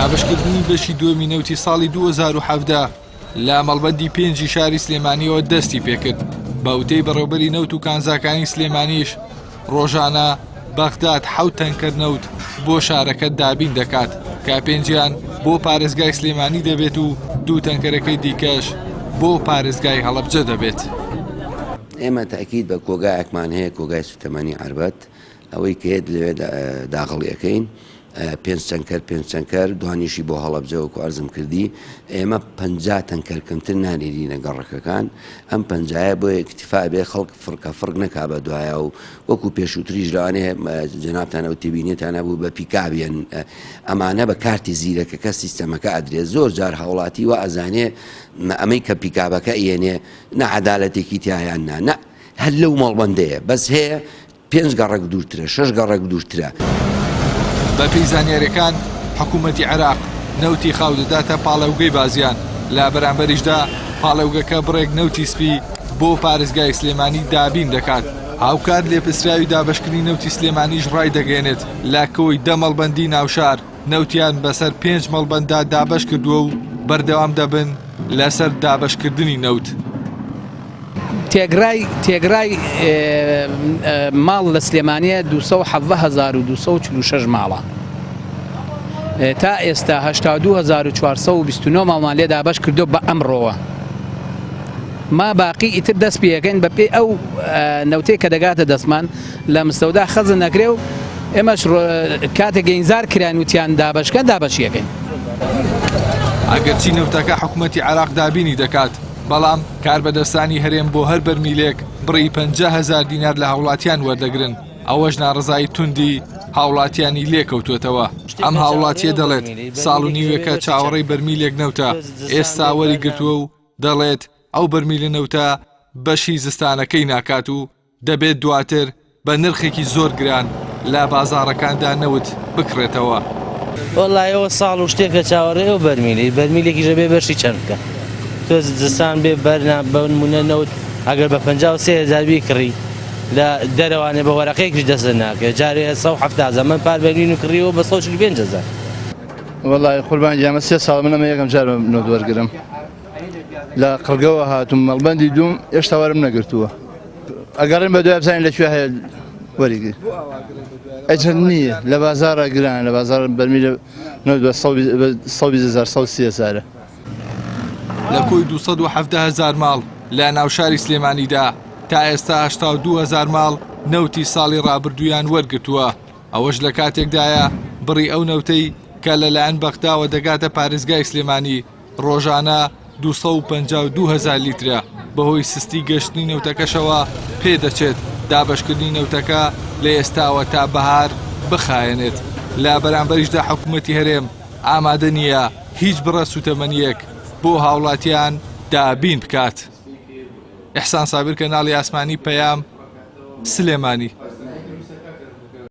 دابەشکردنی بەشی دووەمی نەوتی ساڵی 2017 لە مەڵبەندی پێنجی شاری سلێمانیەوە دەستی پێکرد بە وتەی بەڕێوبەری نەوت و کانزاکانی سلێمانیش ڕۆژانە بەغداد حەوت تەنکەر نەوت بۆ شارەکە دابین دەکات کە پێنجیان بۆ پارێزگای سلێمانی دەبێت و دوو تەنکەرەکەی دیکەش بۆ پارێزگای هەڵەبجە دەبێت. ئێمە تەئکید بە کۆگایەکمان هەیە کۆگای سوتەمەنی عەربەت ئەوەی کە یەت لەوێ داغڵی ئەکەین پێنج تەنکەر پێنج تەنکەر دوانیشی بۆ هەڵەبجە وەکو عەرزم کردی ئێمە 50 تەنکەر کەمتر نانێرینە گەڕەکەکان ئەم پەنجایە بۆ ئیکتیفا بێ خەڵک فڕکە فڕک نەکا بە دوایە و وەکو پێشووتریش لەوانەیە جەنابتان ئەو تێبینیتان هەبوو بە پیکابێن ئەمانە بە کارتی زیرەکەکە سیستەمەکە ئەدرێت زۆر جار هاوڵاتی وا ئەزانێ ئەمەی کە پیکابەکە ئێنێ نە عەدالەتێکی تیایان نا نە هەر لەو مەڵبەندەیە بەس هەیە پێنج گەڕەک دوورترە شەش گەڕەک دوورترە. بەپێی زانیارییەکان، حکومەتی عێراق نەوتی خاو دەداتە پاڵێوگەی بازیان، لە بەرامبەریشدا پاڵێوگەکە بڕێک نەوتی سپی بۆ پارێزگای سلێمانی دابین دەکات. هاوکات لێپرسراوی دابەشکردنی نەوتی سلێمانیش ڕایدەگەیەنێت، لە کۆی دە مەڵبەندی ناوشار، نەوتیان بەسەر پێنج مەڵبەنددا دابەشکردووە و بەردەوام دەبن لەسەر دابەشکردنی نەوت. تێگرای تێگرای ماڵ لە سلێمانیە 217246 ماڵە تا ئێستا 82429 ماڵمان لێ دابەش کردو بە ئەمڕۆوە ما باقی ئیتر دەست پێەکەین بە پێی ئەو نەوتەی کە دەگاتە دەستمان لە مستەودا خەزن نەکرێ و ئێمەش کاتێک ئینزار کران وتیان دابەشکەن دابەشیەکەین. ئەگەرچی نەوتەکە حکومەتی عێراق دابینی دەکات، بەڵام کاربەدەستانی هەرێم بۆ هەر بەرمیلێک بڕی 50 هەزار دینار لە هاوڵاتیان وەردەگرن، ئەوەش ناڕەزایی توندی هاوڵاتیانی لێکەوتووەتەوە. ئەم هاوڵاتییە دەڵێت، ساڵ و نیوێکە چاوەڕێی بەرمیلێک نەوتە، ئێستا وەریگرتووە و دەڵێت، ئەو بەرمیلە نەوتە بەشی زستانەکەی ناکات و دەبێت دواتر بە نرخێکی زۆر گران لە بازاڕەکاندا نەوت بکڕێتەوە. وەڵای ئەوە ساڵ و شتێکە چاوەڕێی ئەو بەرمیلەی بەرمیلێکیش ئەبێ بەشی چەند بکا تۆ زستان بێ بەر نا بە نمونە نەوت ئەگەر بە 53 هەزار بیکڕی لە دەرەوانێ بە وەرەقەیەکیش دەست ناکەوێت جارێ 170 هەزار من پار بەرمیل کڕیەوە بە 145 هەزار. وەڵای قوربان گیان من سێ ساڵە من ئەمە یەکەم جارمە نەوت وەرگرم لە قڕگەوە هاتووم مەڵبەندی دووم ئێشتا وەرم نەگرتووە ئەگەڕێن بە دوای بزانین لە کوێ هەیە وەریگرین ئەجر نییە لە بازاڕە گران لە بازاڕ بەرمیل نەوت بە 120 هەزار 130 هەزارە. لە کۆی 217 هەزار ماڵ لە ناوشاری سلێمانیدا تا ئێستا 82 هەزار ماڵ نەوتی ساڵی ڕابردوویان وەرگرتووە، ئەوەش لە کاتێکدایە بڕی ئەو نەوتەی کە لەلایەن بەغداوە دەگاتە پارێزگای سلێمانی ڕۆژانە 252 هەزار لیترە، بەهۆی سستی گەشتنی نەوتەکەشەوە پێدەچێت دابەشکردنی نەوتەکە لە ئێستاوە تا بەهار بخایەنێت، لە بەرامبەریشدا حکومەتی هەرێم ئامادە نییە هیچ بڕە سوتەمەنییەک بۆ هاوڵاتیان دابین بکات. ئیحسان سابیر کەناڵی ئاسمانی پەیام، سلێمانی.